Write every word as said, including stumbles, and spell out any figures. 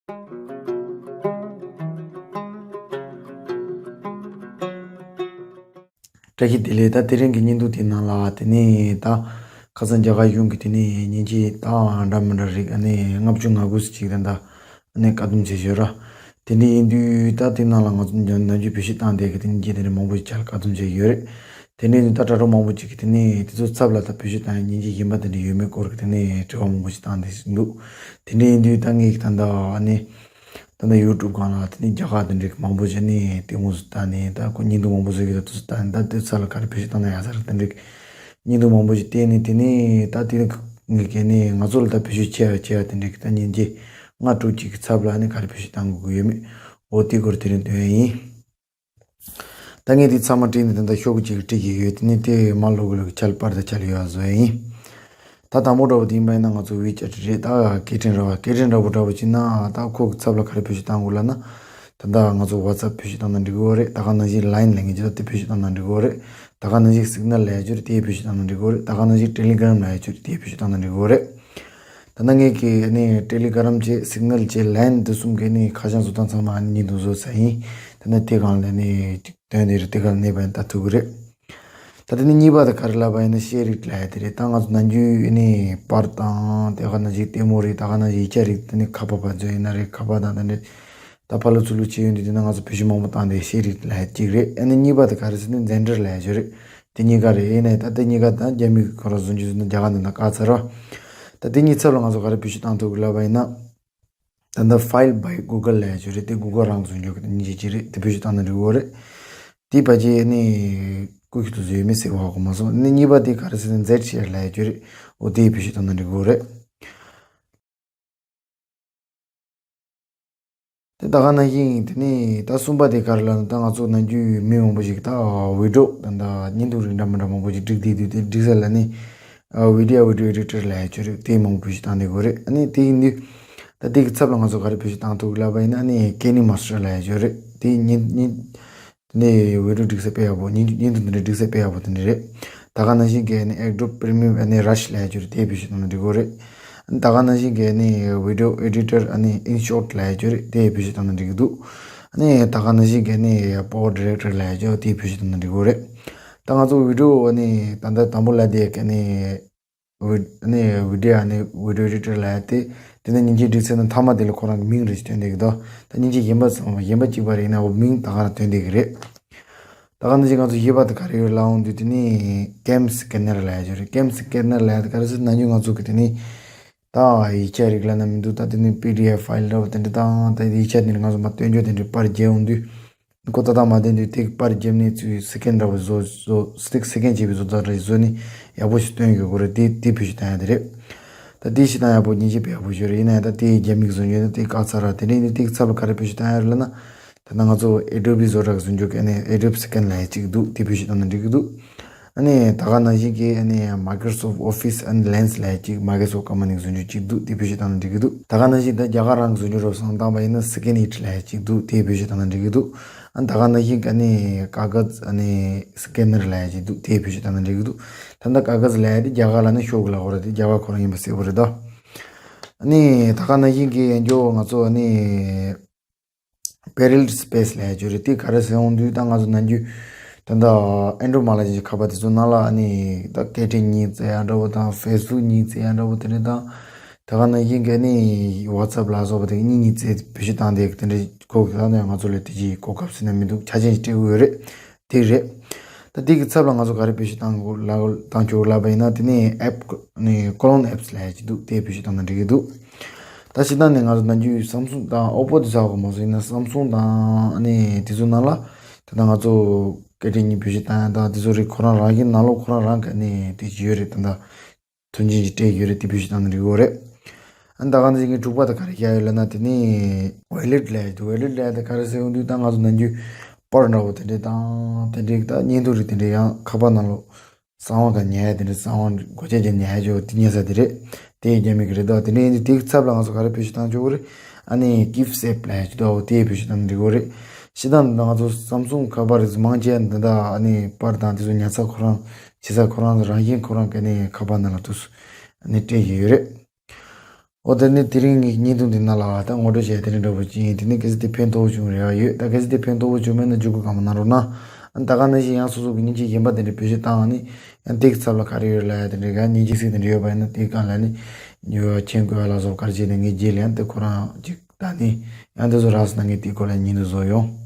བཀྲ་ཤིས་བདེ་ལེགས། ད་དེ་རིང་གི་བརྙན་ཐུང་དེའི་ནང་ལ་དེ་ནས་ད་ཁ་སང་རྒྱ་གར་གཞུང་གིས་དེ་ནས་མཉེན་ཆས་ད་འདྲ་མི་འདྲ་རིགས་ཨ་ནི་ལྔ་བཅུ་ང་དགུ་ཙམ་ཅིག་ད་ད་ཨ་ནི་བཀག་སྡོམ་བྱས་ཡོད་ར། དེ་འདྲ་ཡིན་དུས་ད་དེ་ནང་ལ་ང་ཚོ་ནམ་རྒྱུན་བེད་སྤྱོད་བཏང་བསྡད་ཀྱི་དེ་མཉེན་ཆས་དེ་འདྲ་མང་པོ་ཞིག་ཁྱབ་བཀག་སྡོམ་བྱས་ཡོད་རེད། དེ་འདྲ་ཡིན་དུས་ད་དྲ་གྲོགས་མང་པོ་ཅིག་གིས་དེ་ནས་དེ་ཚོ་ཚབ་ལ་ད་བེད་སྤྱོད་བཏང་ཡག་མཉེན་ཆས་གཞན་པ་དེ་འདྲ་ཡོད་མེད་སྐོར་གྱི་དེ་ནས་དྲི་བ་མང་པོ་ཞིག་བཏང་བསྡད་འདུག་དེ་འདྲ་ཡིན་དུས་ད་ངས་ད་ལྟ་ཨ་ནི། ད་ལྟ་ཡུ་ཊུབ་སྒང་ལ་དེ་ནས་རྒྱ་གར་དེ་འདྲའི་མང་པོ་ཞིག་ནས་དེ་ངོ་སོ་ལྟ་ནས་ད་ཁོ་བརྙན་ཐུང་མང་པོ་བཟོ་གི་ད་དུ་སོ་ལྟ་ནས་ད་དེ་ཚ་ལ་ག་རེ་བེད་སྤྱོད་བཏང་ན་ཡག་ས་རེད་དེ་འདྲའི་བརྙན་ཐུང་མང་པོ་ཞིག་བལྟས་ནས་དེ་ནས་ད་དེ་ངས་གལ་ནས་ང་ཚོ་ལ་ད་བེད་སྤྱོད་ཆེ་བ་ཆེ་བ་དེ་འདྲའི་ད་མཉེན་ཆས་ལྔ་དྲུག་ཅིག་གི་ཚབ་ལ་ནི་ག་རེ་བེད་སྤྱོད་བཏང་དགོས་ཀྱི་ཡོད་མེད་འོ་དེ་སྐོར་དེ་རིང་སྟོན་ཡ་ཡིན། ད་ངས་འདི་ཚང་མ་བྲིས་ནས་ད་ལྟ་ཤོག་གུ་གཅིག་བྲིས་ཀྱི་ཡོད། དེ་ནས་དེ་མ་ལོག་གི་ལོག་གི་ཆལ་པར་དང་ཆལ་ཡོད་བཟོ་ཡ་ཡིན། ད་དང་པོ་འདྲ་བོ་དེ་ཡིན་པ་ཡིན་ན་ང་ཚོ་ཝི་ཅེཊ་རེད། ད་སྐད་འཕྲིན་ར་བ་སྐད་འཕྲིན་འདྲ་བོ་འདྲ་བོ་བྱས་ན་ད་ཁོ་གི་ཚབ་ལ་ག་རེ་བེད་སྤྱོད་བཏང་དགོས་ལབ་ན། ད་ལྟ་ང་ཚོ་ཝ་ཙབ་བེད་སྤྱོད་བཏང་ན་འགྲིག་གི་ཡོད་རེད། ད་ག་ནང་བཞིན་ལའིན་ལབ་མཁན་ཅིག་ད་དེ་བེད་སྤྱོད་བཏང་ན་འགྲིག་གི་ཡོད་རེད། ད་ག་ནང་བཞིན་སིག་ནལ་ལབ་ཡ་ཅིག་རེད། དེ་བེད་སྤྱོད་བཏང་ན་འགྲིག་གི་ཡོད་རེད། ད་ག་ནང་བཞིན་ཊེ་ལི་གྷ་རམ་ལབ་ཡ་ཅིག་རེད། དེ་བེད་སྤྱོད་བཏང་ན་འགྲིག་གི་ཡོད་རེད། ད་ནང་ངས་ཀྱི་ནི་ཊེ་ལི་གྷ་རམ་བྱས་སིག་ནལ་བྱས་ལའིན་དེ་གསུམ་གྱི་ནི་ཁ་བྱང་བཟོ་སྟངས་ཚང་མ་ཨ་ནི་བརྙན་ཐུང་བཟོས་ཚར་ཡིན། ད་ནི་དེ་སྒང་ལ་ནི་དོན་དེ་རེད། དེ་ག་ལ་གནས་པ་ཡིན་ད་ཐུག་གི་རེད། ད་དེ་ནི་གཉིས་པ་དེ་ག་རེ་ལབ་པ་ཡིན་ན་ཤེལ་རིགས་ལབ་ཡ་དེ་རེད། ད་ང་ཚོ་ནམ་རྒྱུན་ནི་པར་དང་དེ་ག་ནང་བཞིན་ལྟད་མོ་རིགས་ད་ག་ནང་བཞིན་ཡིག་ཆ་རིགས་དེ་ནི་ཁ་པར་བར་མཛོད་ཡིན་ན་རེད། ཁ་པར་དང་དེ་འདྲ་ད་ཕར་ལ་ཚུར་ལ་བྱེད་ཡོང་དུས་དེ་ན་ང་ཚོ་བེད་སྤྱོད་མང་པོ་བཏང་དེ་ཤེལ་རིགས་ལབ་ཡ་གཅིག་རེད། ཨ་ནི་གཉིས་པ་དེ་ག་རེ་ཟེར་ན་ཛེན་ཌར་ལབ་ཡ་ཅིག་རེད། དེ་གཉིས་ཀ་རེད། ཡིན་ནའི་ད་དེ་གཉིས་ཀ་ད་རྒྱ་མི་གི་ཁོ་རང་བཟོ་རྒྱུ་བཟོ་ན་རྒྱ་གར་འདི་ན་བཀག་ཚར་རོ། ད་དེ་གཉིས་ཚབ་ལ་ང་ཚོ་ག་རེ་བེད་སྤྱོད་བཏང་ཐུབ་གི་ལབ་པ་ཡིན་ན། ད་ལྟ་Filed by Google ལབ་ཡ་ཅིག་རེད། དེ་གུ་གལ་རང་བཟོ་རྒྱུ་གི་ཉིན་གཅིག་ཅིག་རེད། དེ་བེད་སྤྱོད་བཏང་ན་འགྲིག་གི་རེད། དེ་ཕལ་ཆེར་ནི་ཀུ་ཤུ་དུ་བཟོས་མེད་ཟེར་བ་གོ་མ་སོང་། ནི་གཉིས་པ་དེ་ག་རེ་ཟེར་ན་ཛེད་ཤེར་ལབ་ཡ་ཅིག་རེད། འོ་དེ་བེད་སྤྱོད་བཏང་ན་འགྲིག་གི་རེད། དེ་ད་ག་ནང་བཞིན་དེ་ནས་ད་གསུམ་པ་དེ་ག་རེ་ལབ་ན། ད་ང་ཚོ་ནམ་རྒྱུན་མི་མང་པོ་ཞིག་ད་བི་ཌི་ཡོ་ད་ད་བརྙན་ཐུང་རིགས་འདྲ་མི་འདྲ་མང་པོ་ཞིག་སྒྲིག་བསྡད་དུས་དེ་སྒྲིག་ས་ལ་ནི་ཝི་ཌི་ཡོ་ཝི་ཌི་ཡོ་ཨེ་ཌི་ཊར་ལབ་ཡ་ཅིག་རེད། དེ་མང་པོ་བེད་སྤྱོད་བཏང་བསྡད་ཀྱི་ཡོད་རེད། ཨ་ནི་དེ་ཡིན་དུས་ད་དེ་གི་ཚབ་ལ་ང་ཚོ་ག་རེ་བེད་སྤྱོད་བཏང་ཐུབ་ལབ་པ་ཡིན་ན་ཨ་ནི་ཀེ་ནི་མ་སི་ཊར་ལབ་ཡ་ཅིག་རེད། དེ་ཉིན་ཉིན་དེ་ནས་བི་ཌི་ཡོ་སྒྲིག་ས་དཔེ་ཡག་པོ་ཉིན་ཉིན་དུ་འདི་འདྲ་སྒྲིག་ས་དཔེ་ཡག་པོ་དེ་འདྲ་རེད། ད་ག་ནང་བཞིན་གྱི་ཨ་ནི་ཨེ་ཌོབ་པི་རི་མི་ཡམ་ཨ་ནི་ར་ཤི་ལབ་ཡ་ཅིག་རེད། དེ་བེད་སྤྱོད་བཏང་ན་འགྲིག་གི་རེད། ད་ག་ནང་བཞིན་གྱི་ཨ་ནི་ཝི་ཌི་ཡོ་ཨེ་ཌི་ཊར་ཨ་ནི་ཨིན་ཤོཊ་ལབ་ཡ་ཅིག་རེད། དེ་བེད་སྤྱོད་བཏང་ན་འགྲིག་གི་འདུག་ཨ་ནི་ད་ག་ནང་བཞིན་གྱི་ཨ་ནི་པ་ཝར་ཌི་རེག་ཊར་ལབ་ཡ་ཅིག་དེ་བེད་སྤྱོད་བཏང་ན་འགྲིག་གི་རེད། ད་ང་ཚོ་བི་ཌི་ཡོ་ཨ་ནི་ད་ལྟ་དང་པོ་ལབ་དེ་ག་ནི་ཨ་ནི་བི་ཌི་ཡོ་ཨ་ནི་བི་ཌི་ཡོ་ཨེ་ཌི་ཊར་ལབ་ཡ་དེ། དེ་ནས་མཉེན་ཆས་སྒྲིག་ཚར་ན་མཐའ་མ་དེ་ལ་ཁོ་རང་གི་མིང་རེ་ཞིག་སྟོན་བསྡད་ཀྱི་འདུག་ད་མཉེན་ཆས་གཞན་པ་ཚང་མ་གཞན་པ་གཅིག་པ་རེད་ཡིན་ན་འོ་མིང་ད་ག་རང་སྟོན་བསྡད་ཀྱི་རེད། ད་ག་ནང་བཞིན་ང་ཚོ་བཞི་པ་དེ་ག་རེ་ཡོད་ལབ་འོང་དུས་དེ་ནི་ཀེམ་སི་ཀེ་ནར་ལབ་ཡ་ཅིག་རེད། ཀེམ་སི་ཀེ་ནར་ལབ་ཡ་དེ་ག་རེ་ཟེར་ན་ནམ་རྒྱུན་ང་ཚོ་གི་དེ་ནི་ད་ཡིག་ཆ་རིགས་ལབ་ན་མི་འདུག་ད་དེ་ནི་པི་ཌི་ཨེཕ་ཕའིལ་འདྲ་བོ་དེ་འདྲ་དང་ད་ཡིག་ཆ་དེ་ནི་ང་ཚོ་མར་སྟོན་རྒྱུ་དེ་འདྲ་པར་རྒྱབ་འོང་དུས། ཁོ་ཏག་ཏག་མ་བསྟན་དུས་དེ་པར་རྒྱབ་ནས་ཚུར་སི་ཀེན་འདྲ་བོ་བཟོ་བཟོ་སི་ཀེན་བྱས་པའི་བཟོ་ལྟ་འདྲ་བཟོས་ནས་ཡག་པོ་ཞིག་སྟོན་དགོས་ཀྱི་རེད། དེ་དེ་བེད་སྤྱོད་བཏང་ཡ་དེ་རེད། ད་དེ་བྱེད་སྟངས་ཡག་པོ་མཉེན་ཆས་དཔེ་ཡག་པོ་ཞིག་རེད། ཡིན་ན་ཡང་ད་དེ་རྒྱ་མིས་བཟོ་རྒྱུ་ཡིན་ན་དེ་བཀག་ཚར་ར། དེ་འདྲ་ཡིན་དུས་དེ་གི་ཚབ་ལ་ག་རེ་བེད་སྤྱོད་བཏང་ཡ་རེད་ལབ་ན། ད་ལྟ་ང་ཚོ་ཨེ་ཌོབ་བཟོ་གྲྭ་གི་བཟོ་རྒྱུ་གི་ཨ་ནི་ཨེ་ཌོབ་སི་ཀེན་ལབ་ཡ་གཅིག་འདུག་དེ་བེད་སྤྱོད་བཏང་ན་འགྲིག་གི་འདུག་ཨ་ནི་ད་ག་ནང་བཞིན་གྱི་ཨ་ནི་མའི་ཀྲོ་སོཕ་ཨོ་ཕི་སི་ཨ་ནི་ལེན་སི་ལབ་ཡ་གཅིག་མའི་ཀྲོ་སོཕ་ཀམ་པ་ནི་གི་བཟོ་རྒྱུ་གཅིག་འདུག་དེ་བེད་སྤྱོད་བཏང་ན་འགྲིག་གི་འདུག་ད་ག་ནང་བཞིན་ད་རྒྱ་གར་རང་གི་བཟོ་རྒྱུ་རོབ་སང་བཏང་པ་ཡིན་ན་སི་ཀེན་ཨིཊ་ལབ་ཡ་གཅིག་འདུག་དེ་བེད་སྤྱོད་བཏང་ན་འགྲིག་གི་འདུག་ཨ་ནི་ད་ག་ནང་བཞིན་གྱི་ཨ་ནི་ཀ་གཟ་ཨ་ནི་སི་ཀེ་ནར་ལབ་ཡ་གཅིག་འདུག་དེ་བེད་སྤྱོད་བཏང་ན་འགྲིག་གི་འདུག་ད་ལྟ་ཀ་གཟ་ལབ་ཡ་དེ་རྒྱ་གར་ལ་ནི་ཤོག་གུ་ལབ་དགོས་རེད། དེ་རྒྱ་གར་ཁོ་རང་ཡིན་པ་གསལ་པོ་རེད་ད། ཨ་ནི་ད་ག་ནང་བཞིན་གྱི་ཡན་ཇོ་ང་ཚོ་ཨ་ནི་པེ་རེ་ལལ་སི་པེ་སི་ལབ་ཡ་ཅིག་རེད། དེ་ག་རེ་ཟེར་འོང་དུས་ད་ང་ཚོ་ནམ་རྒྱུན་ད་ལྟ་ཨེན་ཌོ་རོ་ཌི་མ་ལབ་ཅིག་ཁ་པར་དེ་ཚོ་ནང་ལ་ཨ་ནི་ད་སྐད་འཕྲིན་གཉིས་བཙལ་ཡ་འདྲ་བོ་དང་ཕེ་སི་བུག་གཉིས་བཙལ་ཡ་འདྲ་བོ་དེ་འདྲ་དང་། ད་ག་ནང་བཞིན་གྱི་ཨ་ནི་ཝ་ཙབ་ལ་སོགས་པ་དེ་གཉིས་གཉིས་བཙལ་བེད་སྤྱོད་བཏང་དེ་དེ་འདྲ་གོ་གི་ད་ནས་ང་ཚོ་ལ་དེ་ཅིག་གོ་སྐབས་ཟེར་ན་མི་འདུག་ཆ་རྐྱེན་ཞིག་སྤྲད་དགོས་ཡོད་རེད། དེ་རེད། ད་དེ་གི་ཚབ་ལ་ང་ཚོ་ག་རེ་བེད་སྤྱོད་བཏང་དགོས་ལ་བཏང་ཆོག་ལབ་པ་ཡིན་ན་དེ་ནས་ཨེབ་ནས་ཀོ་ལོན་ཨེབ་སི་ལབ་ཡ་ཅིག་འདུག་དེ་བེད་སྤྱོད་བཏང་ན་འགྲིག་གི་འདུག་ད་སྤྱིར་བཏང་ནས་ང་ཚོ་ནམ་རྒྱུན་སམ་སུང་དང་ཨོ་པོ་དེ་ཚོ་གོ་མ་སོང་ཡིན་ན་སམ་སུང་དང་ཨ་ནི་དེ་ཚོ་ནང་ལ་ད་ལྟ་ང་ཚོ་སྐད་འཕྲིན་གཉིས་བེད་སྤྱོད་བཏང་ཡ་དང་དེ་ཚོ་རིགས་ཁོ་རང་རང་བཞིན་ནང་ལོགས་ཁོ་རང་རང་གི་ཨ་ནི་དེ་ཅིག་ཡོད་རེད། ད་ལྟ་མཐུན་རྐྱེན་ཅིག་སྤྲད་ཡོད་རེད། དེ་བེད་སྤྱོད་བཏང་ན་འགྲིག་གི་རེད། ཨ་ནི་ད་ག་ནང་བཞིན་གྱི་དྲུག་པ་ད་ག་རེ་བཞག་ཡོད་ལབ་ན་དེ་ནི་ཝེ་ལེཊ་ལབ་ཡ་འདུག་ཝེ་ལེཊ་ལབ་ཡ་དེ་ག་རེ་ཟེར་འོང་དུས་ད་ང་ཚོ་ནམ་རྒྱུན་པར་འདྲ་བོ་དེ་འདྲས་དང་དེ་འདྲས་ད་བརྙན་ཐུང་རིགས་དེ་འདྲས་ཡང་ཁ་པར་ནང་ལོགས་གསང་བ་ག་ཉར་ཡ་དེ་འདྲས་གསང་བ་སྒོ་ལྕགས་ཀྱི་ཉར་ཡ་ཅིག་དེ་ཉར་ས་དེ་རེད། དེ་རྒྱ་མི་གི་རེད་དོ། དེ་འདྲས་ཡིན་དུས་དེ་གི་ཚབ་ལ་ང་ཚོ་ག་རེ་བེད་སྤྱོད་བཏང་ཆོག་གི་རེད། ཨ་ནི་ཀིབ་སེབ་ལབ་ཡ་ཅིག་འདུག་འོ་དེ་བེད་སྤྱོད་བཏང་ན་འགྲིག་གི་རེད། སྤྱིར་བཏང་ད་ང་ཚོ་སམ་སུང་ཁ་པར་རིགས་མང་ཆེ་འདི་འདྲ་ཨ་ནི་པར་དང་དེ་ཚོ་ཉར་ས་ཁོ་རང་བྱེད་ས་ཁོ་རང་རང་བཞིན་ཁོ་རང་གི་ཨ་ནི་ཁ་པར་ནང་ལ་དུས་སུ་ཨ་ནི་སྤྲད་ཀྱི་ཡོད་རེད། འོ་དེ་ནས་དེ་རིང་ངས་བརྙན་ཐུང་འདི་ནང་ལ་ད་ངོ་སྤྲོད་བྱས་དེ་འདྲ་འདྲ་པོ་ཅིག་ཡིན། དེ་ནས་གལ་སྲིད་དེ་ཕན་ཐོགས་བྱུང་རེ་བ་ཡོད། ད་གལ་སྲིད་དེ་ཕན་ཐོགས་བྱུང་མེད་ན་བརྒྱུད་སྐུར་གང་མ་གནང་རོགས་གནང་། ཨ་ནི་ད་ག་ནང་བཞིན་ཡང་སོ་སོ་གི་མཉེན་ཆས་གཞན་པ་དེ་འདྲ་བེད་སྤྱོད་བཏང་ནས་ཡང་དེ་གི་ཚབ་ལ་ག་རེ་ཡོད་ལབ་ཡ་དེ་འདྲ་ག་མཉེན་ཆས་ཟིག་དེ་འདྲ་ཡོད་པ་ཡིན་ན་དེ་གང་ལ་ནི་མཆན་བཀོད་ཡ་ལ་སོགས་ག་རེ་བྱས་ནས་ངས་རྗེས་ལ་ཡང་དེ་ཁོ་རང་ཅིག་ད་ནི་ཡང་དེ་ཚོ་རགས་སོང་ན་ངས་དེ་སྐོར་ལ་བརྙན་ཐུང་བཟོ་ཡོང་།